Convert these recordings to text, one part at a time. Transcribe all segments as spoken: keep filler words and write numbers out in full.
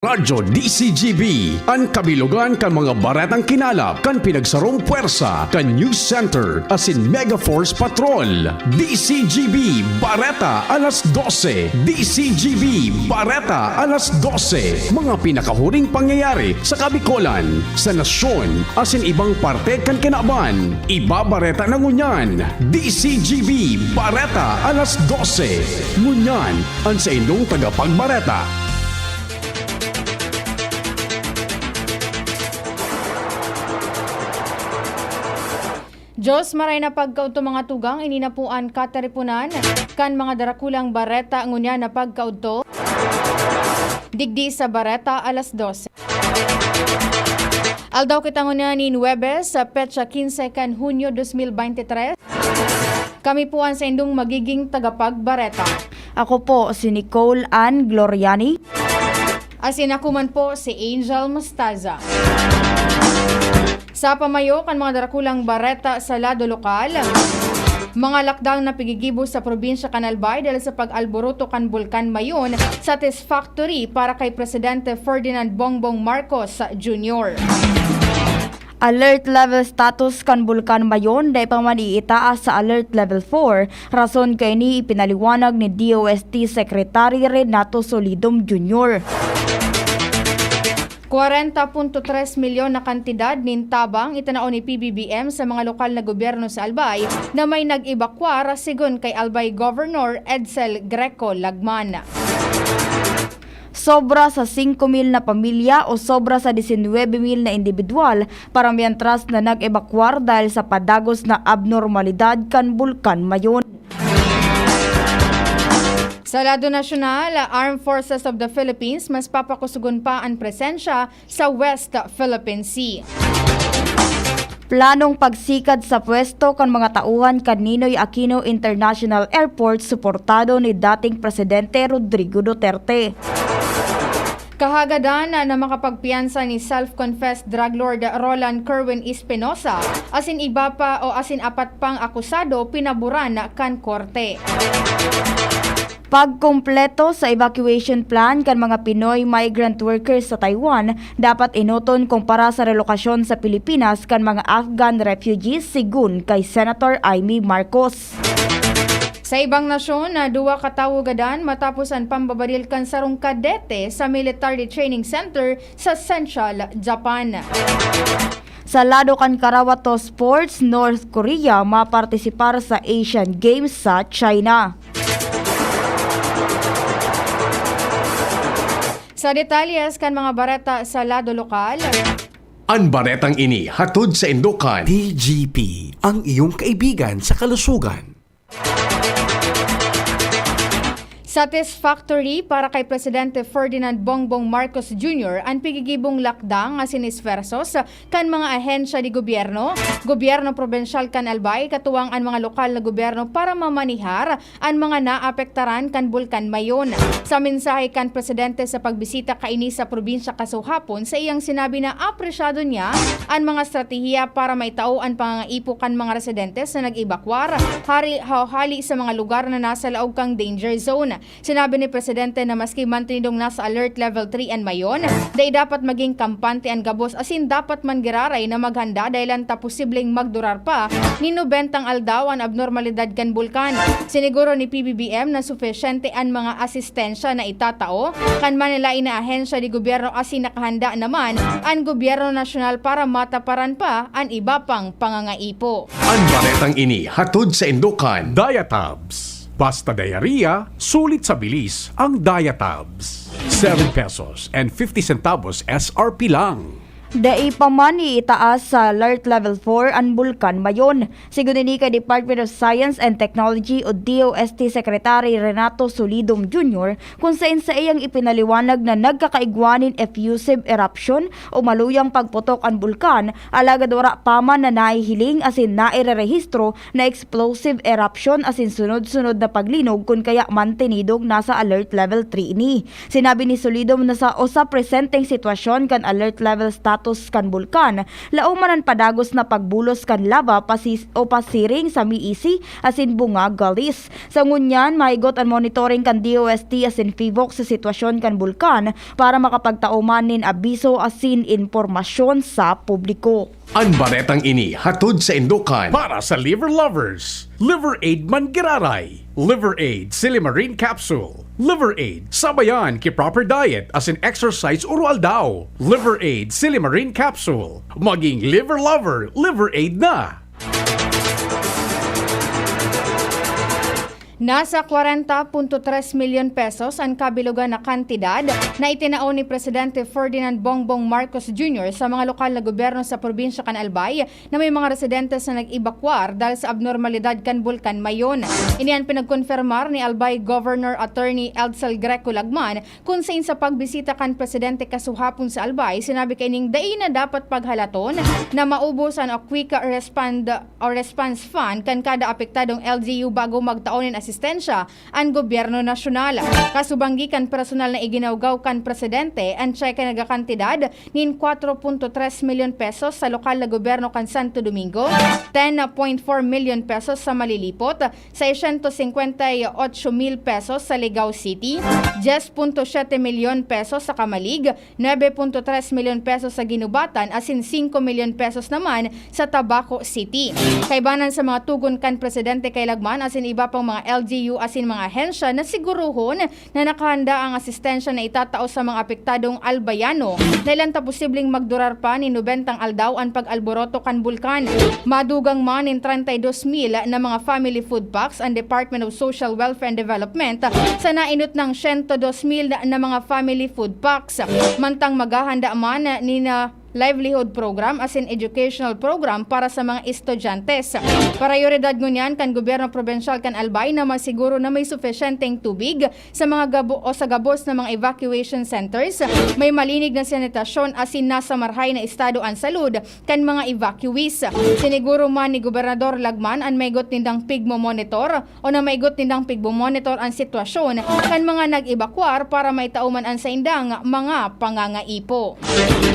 Radyo D C G B, an kabilogan kan mga baretang kinalap kan pinagsarong pwersa kan News Center asin Mega Force Patrol. D C G B Bareta alas dose. D C G B Bareta alas dose. Mga pinakahuring pangyayari sa Kabikolan, sa nasyon, asin ibang parte kan kinaban. Ibabareta na ngunyan. D C G B Bareta alas dose. Ngunyan, an saindong tagapagbareta. Diyos, maray na pagkaudto, mga tugang, ini na po an katiriponan kan mga darakulang bareta ngunyan na pagkaudto. Digdi sa Bareta alas dose. Aldaw kita ngunyan nin Huwebes, sa petsa quince kan Hunyo dos mil veintitrés. Kami po an saindong magiging tagapagbareta. Ako po si Nicole Ann Gloriani. Asin ako man po si Angel Mostaza. Sa pamayo kan mga darakulang bareta sa lado lokal, mga lakdang na pigigibo sa probinsya kan Albay dahil sa pag-alboroto kan Bulkan Mayon, satisfactory para kay Presidente Ferdinand Bongbong Marcos Junior. Alert level status kan Bulkan Mayon dai pa man iitaas sa Alert Level four, rason kaini ipinaliwanag ni D O S T Secretary Renato Solidum Junior. Kwarenta punto tres milyon na kantidad nin tabang itinao ni P B B M sa mga lokal na gobyerno sa Albay na may nag-ebakwar, sigon kay Albay Governor Edsel Greco Lagman. Sobra sa singko mil na pamilya o sobra sa disinwebe mil na indibidwal para mientras na nag-ebakwar dahil sa padagos na abnormalidad kan Bulkan Mayon. Sa lado nasyonal, Armed Forces of the Philippines mas papakusugon pa an presensya sa West Philippine Sea. Planong pagsikad sa pwesto kan mga tauhan kan Ninoy Aquino International Airport, suportado ni dating Presidente Rodrigo Duterte. Kahagadan na makapagpiyansa ni self-confessed drug lord Roland Kerwin Espinosa asin iba pa o asin apat pang akusado pinaboran kan korte. Pagkumpleto sa evacuation plan kan mga Pinoy migrant workers sa Taiwan dapat enoton kumpara sa relokasyon sa Pilipinas kan mga Afghan refugees, sigun kay Senator Imee Marcos. Sa ibang nasyon, na duwa ka tawo gadan matapos an pambabadil kan sarong kadete sa military training center sa Central Japan. Sa lado kan Karawato Sports, North Korea mapartisipar sa Asian Games sa China. Sa detalyes kan mga bareta sa lado lokal. An baretang ini hatod saindo kan D G P, ang iyong kaibigan sa kalusugan. Satisfactory para kay Presidente Ferdinand Bongbong Marcos Junior an pigigibong lakdang asin esfuerzos kan mga ahensya de gobyerno, gobyerno probinsyal kan Albay, katuwang an mga lokal na gobyerno para mamanihar an mga naapektaran kan Bulkan Mayon. Sa mensahe kan Presidente sa pagbisita kaini sa probinsya kasuhapon, sa iyang sinabi na apresyado niya an mga estratehiya para maitao an pangangaipo kan mga residentes na nag-ebakwar hari, hali sa mga lugar na nasa laog kan danger zone. Sinabi ni Presidente na maski mantenidong nasa Alert Level three an Mayon, dai dapat maging kampante an gabos asin dapat man giraray na maghanda dahilan ta posibleng magdurar pa nin nobentang aldaw an abnormalidad kan bulkan. Siniguro ni P B B M na sufisyente an mga asistensya na itatao kan manlaen na ahensya de gobyerno asin nakahanda naman an gobyerno nasyonal para mataparan pa an iba pang pangangaipo. An baretang ini hatod saindo kan Diatabs. Basta diarrhea, sulit sa bilis ang Diatabs. Seven pesos and fifty centavos S R P lang. Dai pa man iitaas sa Alert Level four an Bulkan Mayon. Sigon ini kay Department of Science and Technology o D O S T Secretary Renato Solidum Junior, kun saen saiyang ipinaliwanag na nagkakaigwa nin effusive eruption o maluyang pagputok an bulkan, alagad wara pa man na nahihiling asin nairerehistro na explosive eruption asin sunod-sunod na paglinog kun kaya mantenidong nasa Alert Level three ini. Sinabi ni Solidum na sa, o sa presenteng sitwasyon kan Alert Level Status datos kan bulkan. Laom man an padagos na pagbulos kan lava pasi-, o pasiring sa Miisi asin Bunga Gullies. Sa ngunyan, mahigot an monitoring kan D O S T asin PHIVOLCS sa sitwasyon kan bulkan para makapagtao man nin abiso asin impormasyon sa publiko. An baretang ini hatod sa Indokan para sa liver lovers. Liver Aid man giraray. Liver Aid Silimarin Capsule. Liver Aid, sabayan ki proper diet asin exercise oro-aldaw. Liver Aid Silimarin Capsule. Maging liver lover, Liver Aid na! Nasa kwarenta punto tres milyon pesos an kabilogan na kantidad na itinao ni Presidente Ferdinand Bongbong Marcos Junior sa mga lokal na gobyerno sa probinsya kan Albay na may mga residentes na nag-ebakwar dahil sa abnormalidad kan Bulkan Mayon. Ini an pinagkonfirmar ni Albay Governor Attorney Edsel Greco Lagman, kun sain sa pagbisita kan presidente kasuhapon sa Albay, sinabi kaining dai na dapat paghalaton na maubos an Quick Respond or Response Fund kan kada apektadong L G U bago magtao nin asistensya an gobyerno nasyonal. Kasubanggi kan personal na iginawgaw kan presidente an tseke na kantidad nin kwatro punto tres milyon pesos sa lokal na gobyerno kan Santo Domingo, ten point four milyon pesos sa Malilipot, seiscientos cincuenta y ocho mil pesos sa Ligao City, diyes punto siyete milyon pesos sa Camalig, nuebe punto tres milyon pesos sa Guinobatan asin singko milyon pesos naman sa Tabaco City. Kaibanan sa mga tugon kan presidente kay Lagman asin iba pang mga L G U asin mga ahensya na siguruhon na nakahanda ang asistensya na itatao sa mga apektadong Albayano, dahil ta posibleng magdurar pa nin nobentang aldaw an pag-alboroto kan bulkan. Madugang man nin treinta y dos mil na mga family food packs ang Department of Social Welfare and Development sa nainot nang siyento dos mil na mga family food packs. Mantang maghahanda man nin livelihood program asin educational program para sa mga estudyante. Prayoridad ngunyan kan gobyerno probinsyal kan Albay na masiguro na may sufisyenteng tubig sa mga gabo-, o sa gabos na mga evacuation centers, may malinig na sanitasyon asin nasa marhay na estado an salud kan mga evacuees. Siniguro man ni Gobernador Lagman an maigot nindang pigmo-monitor o na maigot nindang pigmo-monitor an sitwasyon kan mga nag-ebakwar para maitao man an saindang mga pangangaipo.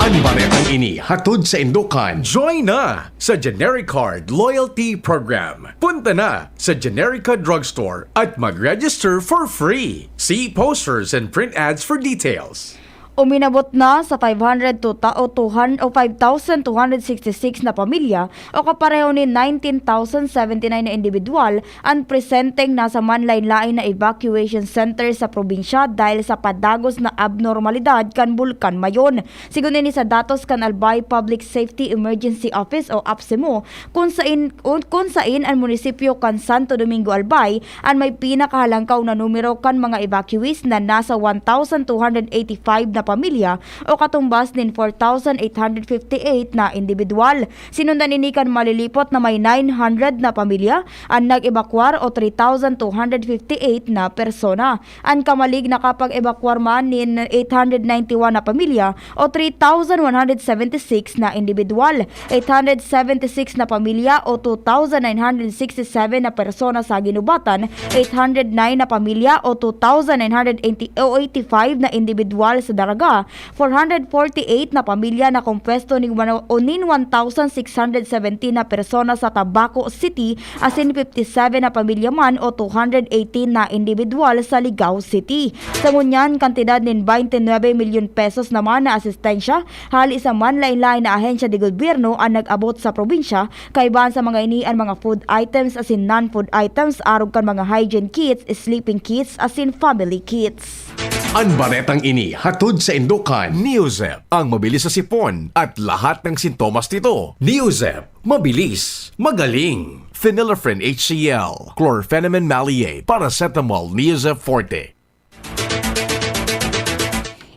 An baretang ini hatod sa Indokan. Join na sa Generic Card Loyalty Program. Punta na sa Generica Drugstore at mag-register for free. See posters and print ads for details. Uminabot na sa five hundred to ta-, o two hundred, o five thousand two hundred sixty-six na pamilya o kapareho ni nineteen thousand seventy-nine na indibidwal an presenteng nasa manlaen-laen na evacuation center sa probinsya dahil sa padagos na abnormalidad kan Bulkan Mayon. Sigon ini sa datos kan Albay Public Safety Emergency Office o APSEMO, kun sain, kun, kun sain an munisipyo kan Santo Domingo Albay an may pinakahalangkaw na numero kan mga evacuees na nasa one thousand two hundred eighty-five na pamilya o katumbas nin four thousand eight hundred fifty-eight na indibidwal. Sinundan ini kan Malilipot na may nine hundred na pamilya an nag-ebakwar o three thousand two hundred fifty-eight na persona. An Camalig nakapag-ebakwar man nin eight hundred ninety-one na pamilya o three thousand one hundred seventy-six na indibidwal, eight hundred seventy-six na pamilya o two thousand nine hundred sixty-seven na persona sa Guinobatan, eight hundred nine na pamilya o two thousand nine hundred eighty o eighty-five na indibidwal sa Daraga, four hundred forty-eight na pamilya na kompuesto nin one, o nin one thousand six hundred seventeen na persona sa Tabaco City, asin fifty-seven na pamilya man o two hundred eighteen na indibidwal sa Ligao City. Sa ngunyan, kantidad nin twenty-nine milyon pesos naman na asistensya hali sa manlaen-laen na ahensya de gobyerno an nag-abot sa probinsya, kaibahan sa mga ini an mga food items asin non-food items, arog kan mga hygiene kits, sleeping kits, asin family kits. An baretang ini hatod sa Indokan. Neozep, ang mabilis sa sipon at lahat ng sintomas nito. Neozep, mabilis, magaling. Phenylephrine H C L, chlorphenamine maleate, paracetamol, Neozep Forte.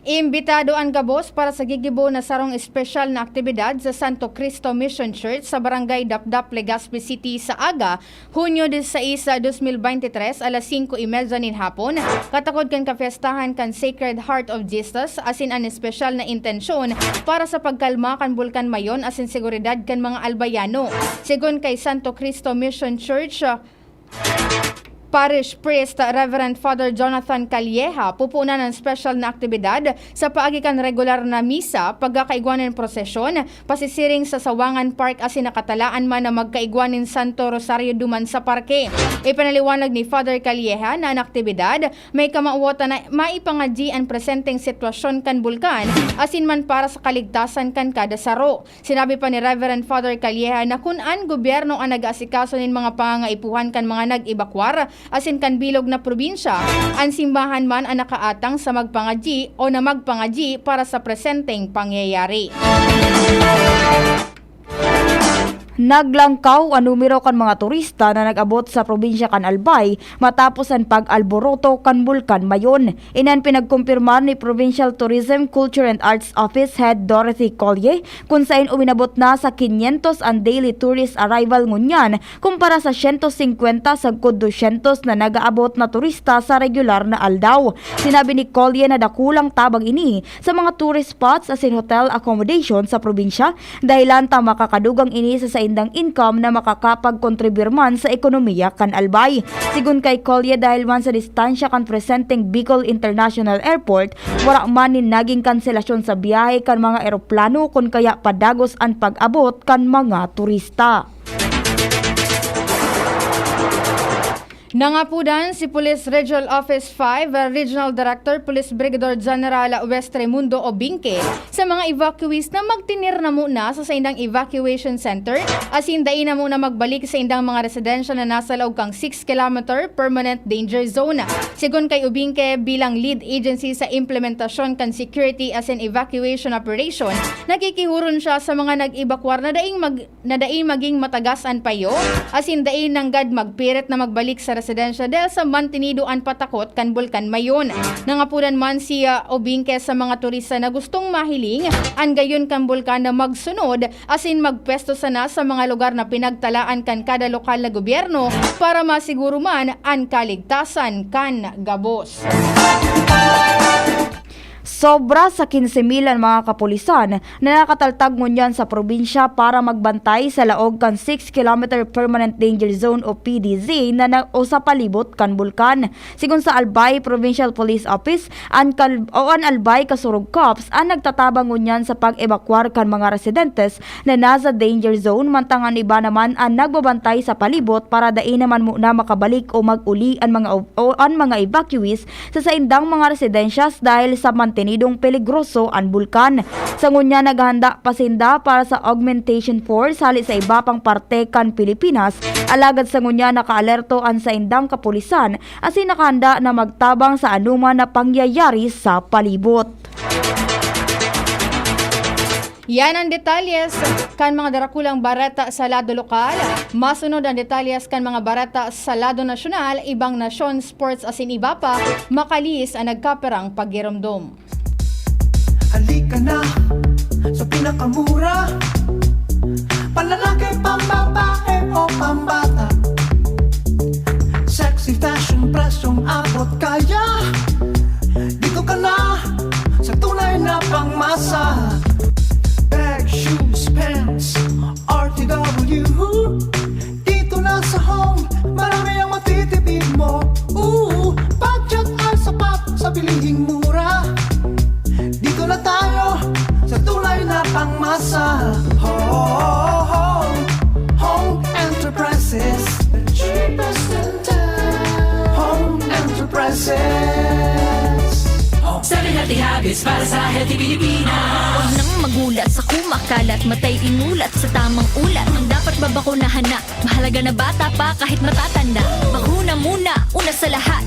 Imbitado an gabos para sa gigibo na sarong espesyal na aktibidad sa Santo Cristo Mission Church sa Barangay Dapdap, Legazpi City sa aga, Hunyo dieciséis, dos mil veintitrés, alas singko y media nin hapon, katakod kan kapyestahan kan Sacred Heart of Jesus, asin an espesyal na intensyon para sa pagkalma kan Bulkan Mayon asin seguridad kan mga Albayano. Sigon kay Santo Cristo Mission Church, Parish Priest Reverend Father Jonathan Calleja, pupunan ang special na aktibidad sa paagi kan regular na misa, pagkakaigwa nin prosesyon, pasisiring sa Sawangan Park asin nakatalaan man na magkaigwa nin Santo Rosario duman sa parke. Ipinaliwanag ni Father Calleja na an aktibidad may kamawatan na maipangadyi an presenteng sitwasyon kan bulkan asin man para sa kaligtasan kan kada saro. Sinabi pa ni Reverend Father Calleja na kun an gobyerno an nag-aasikaso nin mga pangangaipuhan kan mga nag-ebakwar asin kan bilog na probinsya, an simbahan man an nakaatang sa magpangadyi o na magpangadyi para sa presenteng pangyayari. Naglangkaw an numero kan mga turista na nag-abot sa probinsya kan Albay matapos an pag-alboroto kan Bulkan Mayon. Ini an pinagkumpirmar ni Provincial Tourism, Culture and Arts Office Head Dorothy Collier, kun saen uminabot na sa quinientos an daily tourist arrival ngunyan, kumpara sa siyento singkwenta sagkod dusyentos na nag-aabot na turista sa regular na aldaw. Sinabi ni Collier na dakulang tabang ini sa mga tourist spots asin hotel accommodation sa probinsya, dahelan ta makakadugang ini sa saindang income na makakapagkontribir man sa ekonomiya kan Albay. Sigon kay Collier, dahel man sa distansya kan presenteng Bicol International Airport, wara man nin nagin kanselasyon sa biyahe kan mga eroplano kun kaya padagos an pag-abot kan mga turista. Nangapodan si Police Regional Office five Regional Director Police Brigadier General West Raimundo Obinque sa mga evacuees na magtinir na muna sa saindang evacuation center asin dai na muna magbalik sa indang mga residensya na nasa laog kan six kilometer permanent danger zone. Sigon kay Obinque, bilang lead agency sa implementasyon kan security asin evacuation operation, nakikihuron siya sa mga nag-ebakwar na daing mag- na dai magin matagas an payo, asin dai nanggad magpirit na magbalik sa residensya dahel sa mantinido an patakot kan Bulkan Mayon. Nangapodan man si, ah, Obinque sa mga turista na gustong mahiling an gayon kan bulkan na magsunod asin magpwesto sana sa mga lugar na pinagtalaan kan kada lokal na gobyerno para masiguro man an kaligtasan kan gabos. Sobra sa quince mil an mga kapulisan na nakataltag ngunyan sa probinsya para magbantay sa laog kan six kilometer Permanent Danger Zone o P D Z na, na o sa palibot kan bulkan. Sigon sa Albay Provincial Police Office, an Kal-, o an Albay Kasurog Cops an nagtatabang ngunyan sa pag-ebakwar kan mga residentes na nasa danger zone, mantang an iba naman an nagbabantay sa palibot para dai naman muna makabalik o mag-uli an mga o, o an mga evacuees sa saindang mga residensyas dahil sa mantinidong peligroso an bulkan. Sa ngunyan, naghahanda pa sinda para sa augmentation force hali sa iba pang parte kan Pilipinas, alagad sa ngunyan nakaalerto an saindang kapulisan asin nakahanda na magtabang sa anoman na pangyayari sa palibot. Yan ang detalyes kan mga darakulang bareta sa lado lokal. Masunod ang detalyes kan mga bareta sa lado nasyonal, ibang nasyon, sports asin iba pa, makalihis an nagkapirang paggiromdom. Halika na sa pinakamura, panlalaki, pambabae o pambata. Sexy fashion, presyong abot kaya. Dito ka na sa tunay na pangmasa. Bag, shoes, pants, R T W. Dito na sa Home, marami ang matitipid mo. Ooh, budget ay sapat sa bilihing mura. Dito na tayo sa tunay na pangmasa. Home, Home Enterprises, the cheapest in town. Home Enterprises. Sa Healthy Habits para sa Healthy Pilipinas. Huwag nang magulat sa kumakalat, matay inulat sa tamang ulat. Ang dapat babakunahan na, mahalaga na bata pa kahit matatanda. Bakuna muna, una sa lahat.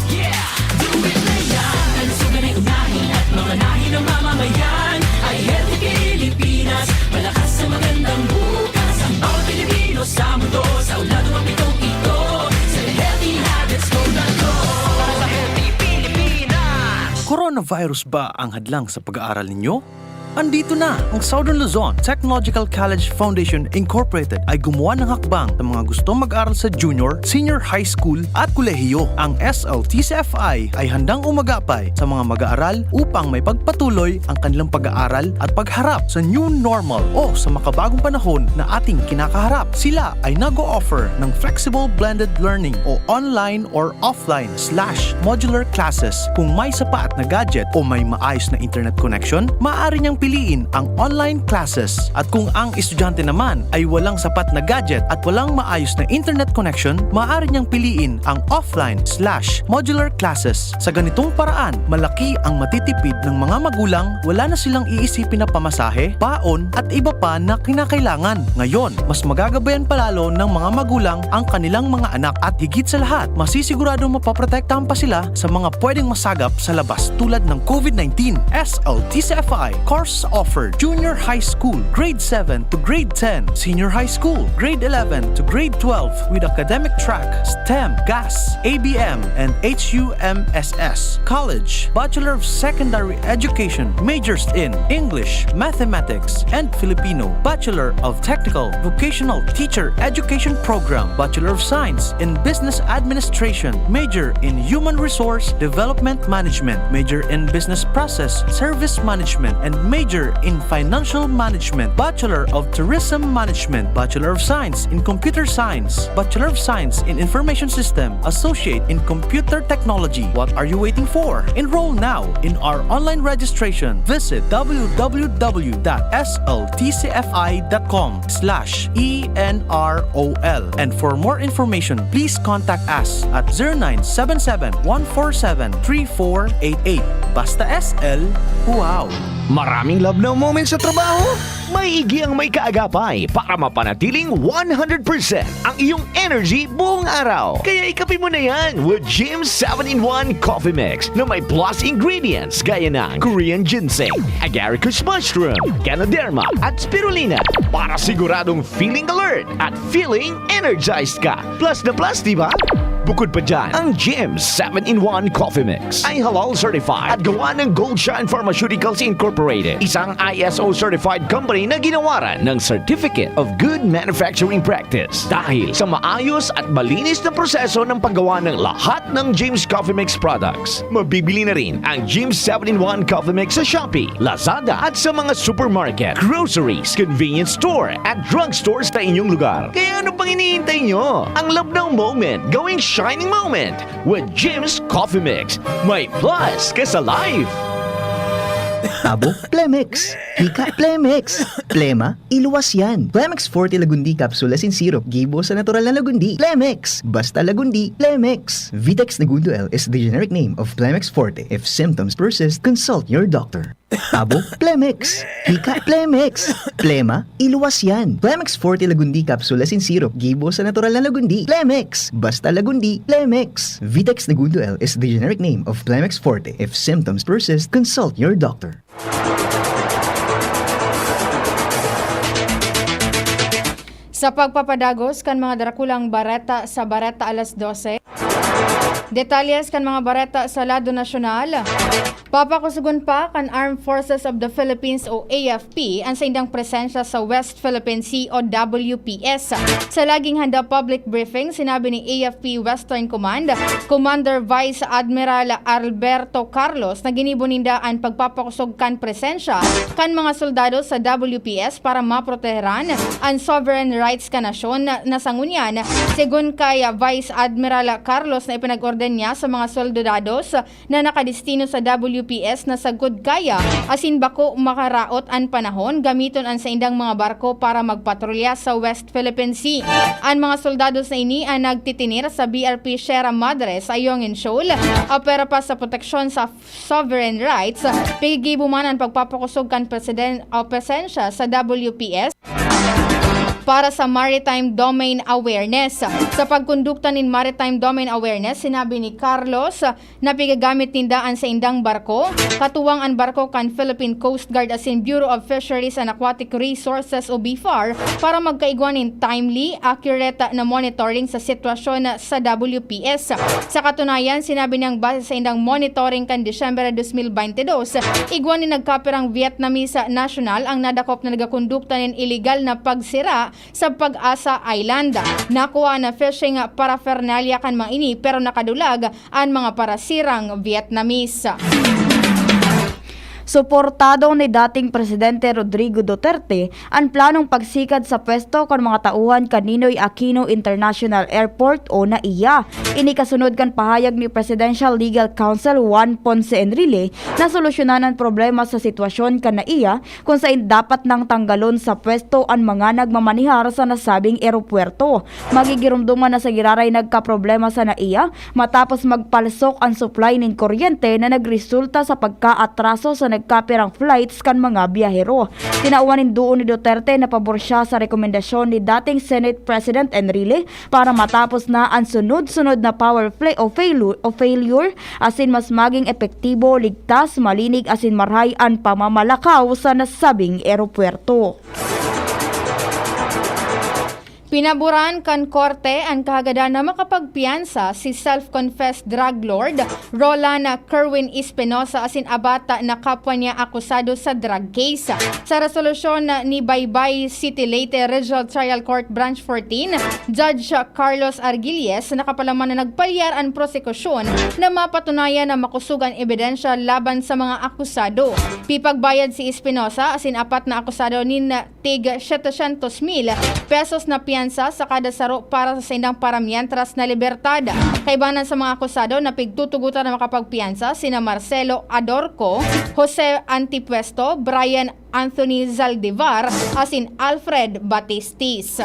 Yeah! Do it na yan! Kalusugan ay unahin at mamanahin ang mamamayan. Ay Healthy Pilipinas, malakas sa magandang bukas. Ang bawat Pilipino sa mundo, sa ulado ang pitong ito. Sa Healthy Habits Code na to. Para sa Healthy Pilipinas. Coronavirus ba ang hadlang sa pag-aaral ninyo? Andito na ang Southern Luzon Technological College Foundation Incorporated ay gumawa ng hakbang sa mga gustong mag-aral sa junior, senior high school at kolehiyo. Ang S L T C F I ay handang umagapay sa mga mag-aaral upang may pagpatuloy ang kanilang pag-aaral at pagharap sa new normal o sa makabagong panahon na ating kinakaharap. Sila ay nag-o-offer ng flexible blended learning o online or offline slash modular classes. Kung may sapat na gadget o may maayos na internet connection, maaari niyang piliin ang online classes. At kung ang estudyante naman ay walang sapat na gadget at walang maayos na internet connection, maaari niyang piliin ang offline slash modular classes. Sa ganitong paraan, malaki ang matitipid ng mga magulang, wala na silang iisipin na pamasahe, baon, at iba pa na kinakailangan. Ngayon, mas magagabayan pa lalo ng mga magulang ang kanilang mga anak at higit sa lahat, masisiguradong mapoprotektahan pa sila sa mga pwedeng masagap sa labas tulad ng COVID nineteen. S L T C F I course offer: Junior High School, Grade seven to Grade ten, Senior High School, Grade eleven to Grade twelve with academic track, STEM, GAS, A B M, and H U M S S. College, Bachelor of Secondary Education, majors in English, Mathematics, and Filipino, Bachelor of Technical Vocational Teacher Education Program, Bachelor of Science in Business Administration, major in Human Resource Development Management, major in Business Process Service Management, and major in Financial Management, Bachelor of Tourism Management, Bachelor of Science in Computer Science, Bachelor of Science in Information System, Associate in Computer Technology. What are you waiting for? Enroll now in our online registration. Visit w w w dot s l t c f i dot com slash e n r o l. And for more information, please contact us at zero nine seven seven, one four seven, three four eight eight. Basta S L, wow! Maraming love now moments sa trabaho? Maigi ang may kaagapay para mapanatiling one hundred percent ang iyong energy buong araw. Kaya ikape mo na yan with Gym seven-in-one Coffee Mix na may plus ingredients gaya ng Korean ginseng, agaricus mushroom, ganoderma, at spirulina para siguradong feeling alert at feeling energized ka. Plus na plus, di ba? Bukod pa dyan, ang Gym seven-in-one Coffee Mix ay halal certified at gawa ng Gold Shine Pharmaceuticals Incorporated, isang I S O certified company na ginawaran ng Certificate of Good Manufacturing Practice. Dahil sa maayos at malinis na proseso ng paggawa ng lahat ng Gym's Coffee Mix products, mabibili na rin ang Gym seven-in-one Coffee Mix sa Shopee, Lazada, at sa mga supermarket, groceries, convenience store, at drugstores sa inyong lugar. Kaya ano pang hinihintay nyo? Ang love now moment, gawing shining moment with Gym's Coffee Mix. May plus ka sa life! Abo, Plemex! Hika, Plemex! Plema, iluwas yan! Plemex Forte Lagundi Capsule as in syrup, gibo sa natural na lagundi. Plemex! Basta lagundi, Plemex! Vitex Negundo L is the generic name of Plemex Forte. If symptoms persist, consult your doctor. Abo, Plemex! Hika, Plemex! Plema, iluwas yan! Plemex Forte Lagundi Capsule as in syrup, gibo sa natural na lagundi. Plemex! Basta lagundi, Plemex! Vitex Negundo L is the generic name of Plemex Forte. If symptoms persist, consult your doctor. Sa pagpapadagos kan mga drakulang bareta sa Bareta Alas Dose, detalles kan mga bareta sa lado nasyonal. Papakusugon pa kan Armed Forces of the Philippines o A F P an saindang presensya sa West Philippine Sea o W P S. Sa laging handa public briefing, sinabi ni A F P Western Command Commander Vice Admiral Alberto Carlos na ginibo ninda an pagpapakusog kan presensya kan mga soldado sa W P S para maproteheran an sovereign rights kan nasyon na, na sa ngunyan, segun kay Vice Admiral Carlos na ipinag-orden niya sa mga soldados na nakadestino sa W P S na sagkod kaya asin bako makaraot an panahon, gamiton an saindang mga barko para magpatrolya sa West Philippine Sea. An mga soldados na ini an nagtitinir sa B R P Sierra Madre sa Ayungin Shoal, apwera pa sa proteksyon sa sovereign rights, pigigibo man an pagpapakosog kan presiden-, o presensya sa W P S. para sa Maritime Domain Awareness. Sa pagkondukta nin Maritime Domain Awareness, sinabi ni Carlos na pigagamit ninda an saindang barko, katuwang an barko kan Philippine Coast Guard asin Bureau of Fisheries and Aquatic Resources o BFAR, para magkaigwa nin timely, accurate na monitoring sa sitwasyon sa W P S. Sa katunayan, sinabi niyang base sa indang monitoring kan Disyembre dos mil baynte dos, igwa nin nagkapirang Vietnamese national ang nadakop na nagakondukta nin iligal na pagsira sa Pag-asa Island. Nakuha na fishing paraphernalia kan mga ini, pero nakadulag an mga parasirang Vietnamese. Suportado ni dating Presidente Rodrigo Duterte an planong pagsikad sa pwesto kan mga tauhan kan Ninoy Aquino International Airport o NAIA. Ini kasunod kan pahayag ni Presidential Legal Counsel Juan Ponce Enrile na solusyonan an problema sa sitwasyon kan NAIA, kung sain dapat nang tanggalon sa pwesto an mga nagmamanihar sa nasabing eropuwerto. Magigiromdoman na sa giraray nagkaproblema sa NAIA matapos magpalsok an supply nin kuryente na nagresulta sa pagkaatraso sa nagkapirang flights kan mga biyahero. Tinawan nin duo ni Duterte na pabor siya sa rekomendasyon ni dating Senate President Enrile para matapos na an sunod-sunod na power play o failu-, o failure, asin mas maging epektibo, ligtas, malinig asin marahay an pamamalakaw sa nasabing eropuwerto. Pinaboran kan korte an kahagadan na makapagpiyansa si self-confessed drug lord Roland Kerwin Espinosa asin abat na kapwa niya akusado sa drug case. Sa resolusyon ni Baybay City Leyte Regional Trial Court Branch fourteen, Judge Carlos Argilles nakapalaman na nagpalyar an prosekusyon na mapatunayan na makosog an ebidensya laban sa mga akusado. Pipagbayad si Espinosa asin apat na akusado nin tig setecientos mil pesos na piyansa sa kada saro para sa saindang paramientras na libertad. Kaibanan sa mga akusado na pigtutugotan na makapagpiyansa sina Marcelo Adorco, Jose Antipuesto, Brian Anthony Zaldivar, asin Alfred Batistis.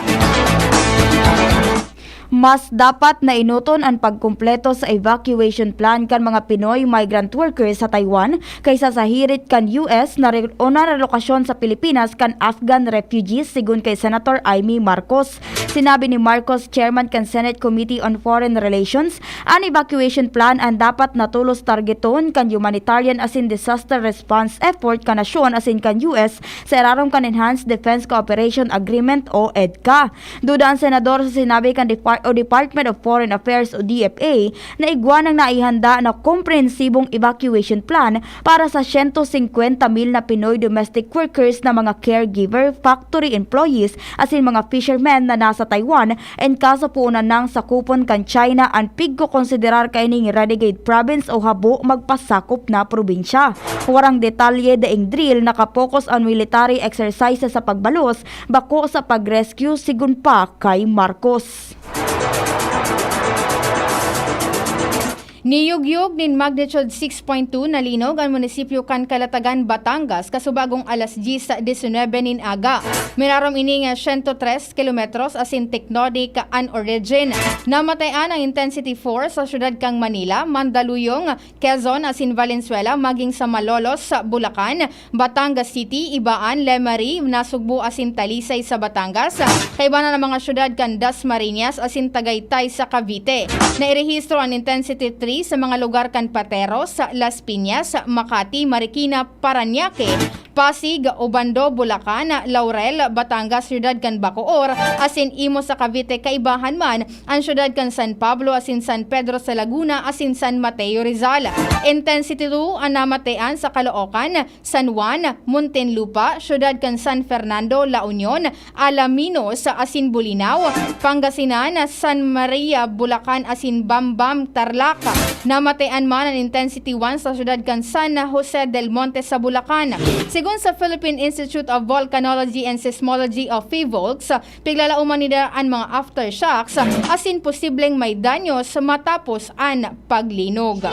Mas dapat na enoton an pagkumpleto sa evacuation plan kan mga Pinoy migrant workers sa Taiwan kaysa sa hirit kan U S na re-, o na relokasyon sa Pilipinas kan Afghan refugees, sigon kay Senator Imee Marcos. Sinabi ni Marcos, chairman kan Senate Committee on Foreign Relations, an evacuation plan an dapat na tolos targeton kan humanitarian asin disaster response effort kan nasyon asin kan U S sa irarom kan Enhanced Defense Cooperation Agreement o EDCA. Duda an senador sa sinabi kan Depar-, o Department of Foreign Affairs o D F A na igwa nang naihanda na komprehensibong evacuation plan para sa siyento singkwenta mil na Pinoy domestic workers na mga caregiver, factory employees, asin mga fishermen na nasa Taiwan, en kaso poonan nang sakupon kan China an pigkokonsiderar kaining renegade province o habo magpasakop na probinsya. Warang detalye daing drill, nakapokus an military exercises sa pagbalos, bako sa pag-rescue, sigon pa kay Marcos. Niyugyog nin magnitude six point two na linog an munisipyo kan Calatagan, Batangas, kasubagong alas dyes disinwebe nin aga. Mirarom ini nga siyento tres kilometros asin tektonik an origin. Namatayan ang intensity four sa syudad kan Manila, Mandaluyong, Quezon asin Valenzuela, maging sa Malolos, Bulacan, Batangas City, Ibaan, Lemery, Nasugbu asin Talisay sa Batangas. Kaibanan ang mga syudad kan Dasmariñas asin Tagaytay sa Cavite. Nairehistro an intensity three sa mga lugar kan Pateros, Las Piñas, Makati, Marikina, Parañaque, Pasig, Obando, Bulacan, Laurel, Batangas, syudad kan Bacoor, asin Imus sa Cavite. Kaibahan man an syudad kan San Pablo asin San Pedro sa Laguna asin San Mateo, Rizal. Intensity two an namatayan sa Caloocan, San Juan, Muntinlupa, syudad kan San Fernando, La Union, Alaminos asin Bolinao, Pangasinan, San Maria, Bulacan asin Bambam, Tarlac. Namatayan man an intensity one sa syudad kan San Jose del Monte sa Bulacan. Sigon sa Philippine Institute of Volcanology and Seismology o PHIVOLCS, piglalaoman nila an mga aftershocks asin posibleng may danyos matapos an paglinog.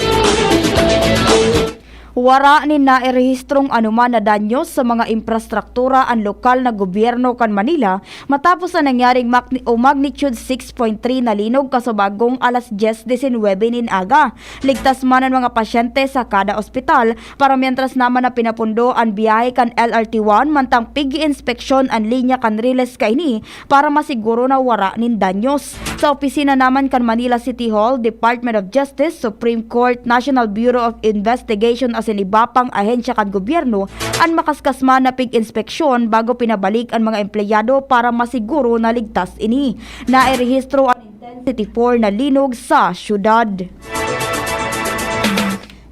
Wara nin nairehistrong anoman na danyos sa mga infrastruktura an lokal na gobyerno kan Manila matapos an nangyaring magni-, o magnitude six point three na linog kasubagong alas dyes disinwebe nin aga. Ligtas man an mga pasyente sa kada ospital, para mientras naman na pinapundo an biyahe kan L R T one, mantang pig-iinspeksyon an linya kan Riles kaini para masiguro na wara nin danyos. Sa opisina naman kan Manila City Hall, Department of Justice, Supreme Court, National Bureau of Investigation asin iba pang ahensya kan gobyerno an makaskas man na pig-inspeksyon bago pinabalik an mga empleyado para masiguro na ligtas ini. Nairehistro an intensity four na linog sa syudad.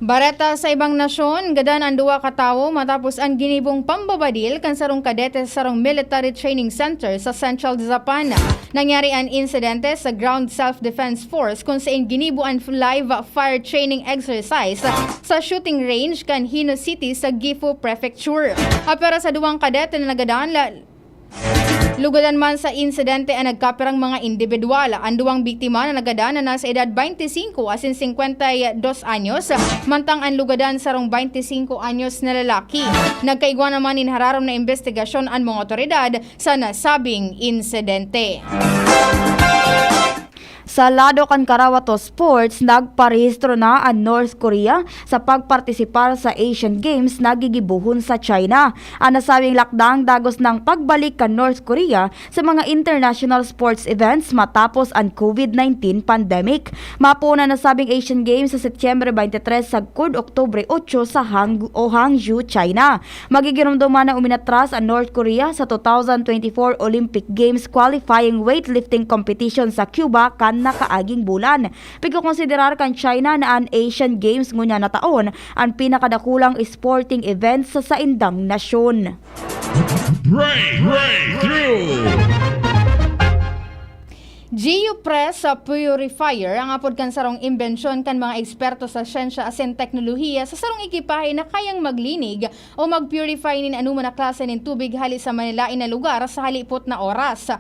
Bareta sa ibang nasyon, gadan an duwa ka tawo matapos an ginibong pambabadil kan sarong kadete sa sarong military training center sa Central Japan. Nangyari an insidente sa Ground Self-Defense Force, kung sain ginibo an live fire training exercise sa shooting range kan Hino City sa Gifu Prefecture. Ah, pero sa duwang kadete na nagadan, la-, lugadan man sa insidente an nagkapirang mga indibidwal. An duwang biktima na nagadan na nasa edad twenty-five asin cincuenta y dos anyos, mantang an lugadan sarong twenty-five anyos na lalaki. Nagkaigwa naman nin hararom na imbestigasyon an mga otoridad sa nasabing insidente. Sa lado kan Karawato Sports, nagparehistro na an North Korea sa pagpartisipar sa Asian Games na gigibohon sa China. An nasabing lakdang dagos nang pagbalik kan North Korea sa mga international sports events matapos an COVID nineteen pandemic. Mapoon an nasabing Asian Games sa Setyembre twenty-three sagkod Oktubre otso sa Hang-, o Hangzhou, China. Magigiromdoman na uminatras an North Korea sa two thousand twenty-four Olympic Games qualifying weightlifting competition sa Cuba kan nakaaging bulan. Pigkokonsiderar kan China na an Asian Games ngunyan na taon an pinakadakulang sporting event sa saindang nasyon. Break, breakthrough! Geopress Purifier ang apod kan sarong imbensyon kan mga eksperto sa siyensya asin teknolohiya sa sarong ekipahe na kayang maglinig o mag-purify nin anoman na klase nin tubig hali sa manilain na lugar sa halipot na oras.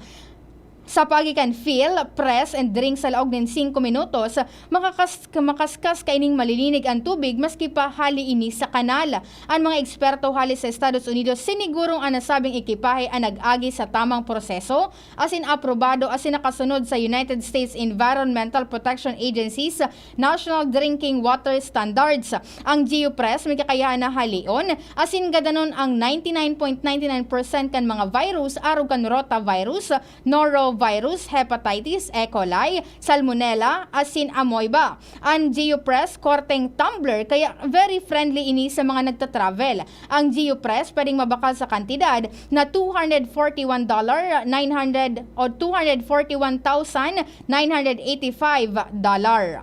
Sa paagi kan fill, press, and drink sa laog nin singko minutos, makakas-, makaskas kaining malilinig an tubig maski pa hali ini sa kanal. An mga eksperto hali sa Estados Unidos sinigurong an nasabing ekipahe an nag-agi sa tamang proseso, asin aprobado asin nakasunod sa United States Environmental Protection Agency's National Drinking Water Standards. Ang Geopress may kakayahan na halion asin gadanon ang ninety nine point nine nine percent kan mga virus arog kan rotavirus, norovirus, hepatitis, E. coli, salmonella, asin amoeba. An Geopress, korteng tumbler, kaya very friendly ini sa mga nagta-travel. Ang Geopress pwedeng mabakal sa kantidad na two hundred forty one dollar nine hundred o two hundred forty one thousand nine hundred eighty five dollar.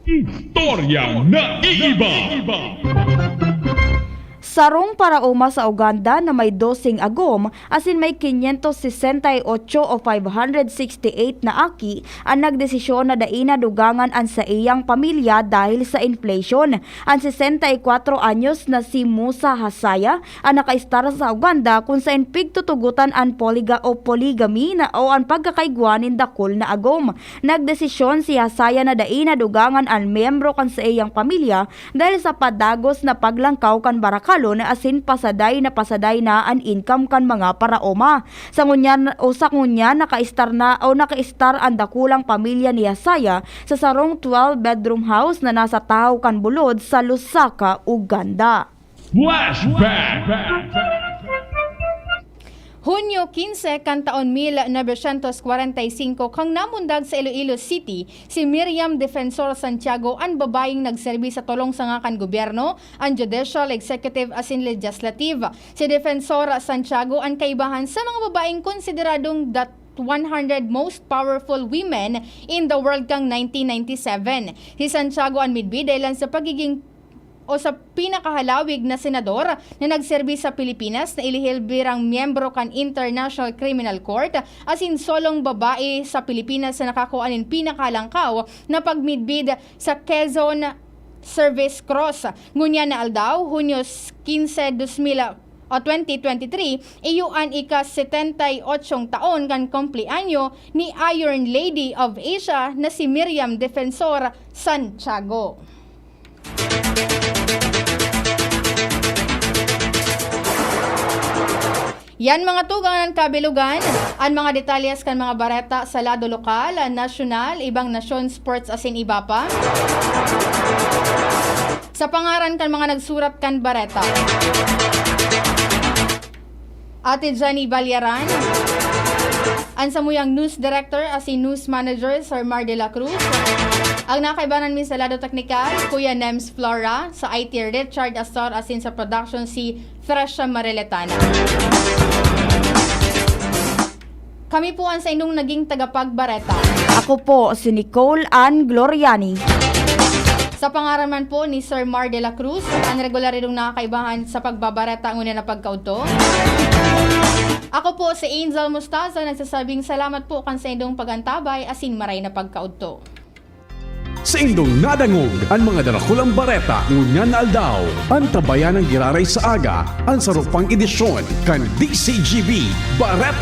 Istoryang naiiba. Sarong paraoma sa Uganda na may doseng agom asin may quinientos sesenta y ocho o five hundred sixty eight na aki an nagdesisyon na dai na dugangan an saiyang pamilya dahil sa inflation. An sesenta y kwatro anyos na si Musa Hasaya an nakaistar sa Uganda, kun saen pigtutugotan an poliga o polygamy na, o an pagkakaigwa nin dakul na agom. Nagdesisyon si Hasaya na dai na dugangan an miyembro kan saiyang pamilya dahil sa padagos na paglangkaw kan barakalon asin pasaday na pasaday na an income kan mga paraoma. Sa ngunyan, o sa ngunyan, nakaistar na o nakaistar an dakulang pamilya ni Hasaya sa sarong twelve bedroom house na nasa tahaw kan bulod sa Lusaka, Uganda. Flashback! Hunyo quince kan taon mil novecientos kwarenta y singko, kan namundag sa Iloilo City si Miriam Defensor Santiago, an babayeng nagserbi sa tolong sanga kan gobyerno, an judicial, executive asin legislative. Si Defensor Santiago an kaibahan sa mga babaeng konsideradong the one hundred most powerful women in the world kan nineteen ninety-seven. Si Santiago an midbid dahilan sa pagiging o sa pinakahalawig na senador na nagserbi sa Pilipinas na ilihil birang miyembro kan International Criminal Court, asin solong babae sa Pilipinas na nakakua nin pinakahalangkaw na pagmidbid sa Quezon Service Cross. Ngunyan na aldaw, Hunyo quince, dos mil o twenty twenty-three, iyo an ika-setenta y ocho taon kan kumpleanyo ni Iron Lady of Asia na si Miriam Defensor Santiago. Yan mga tugang an kabilugan, an mga detalyes kan mga bareta sa lado lokal, nasyonal, ibang nasyon, sports asin iba pa. Sa pangaran kan mga nagsurat kan bareta, Ate Jenny Balyaran, an samuyang news director asin news manager, Sir Mar de la Cruz. Ang nakaibanan mi sa lado teknikal, Kuya Nems Flora, sa I T, Richard Astor, asin sa production, si Thrasha Mareletana. Kami po ang saindong naging tagapagbareta. Ako po si Nicole Ann Gloriani. Sa pangaran man po ni Sir Mar de la Cruz, ang regular idong nakakaibahan sa pagbabareta ngunyan na pagkaudto. Ako po si Angel Mostaza, nagsasabing salamat po kan saindong pag-antabay asin maray na pagkaudto. Saindong nadangog an mga darakulang bareta ngunyan na aldaw. Antabayan ang giraray sa aga, an saro pang edisyon kan D C G B Bareta.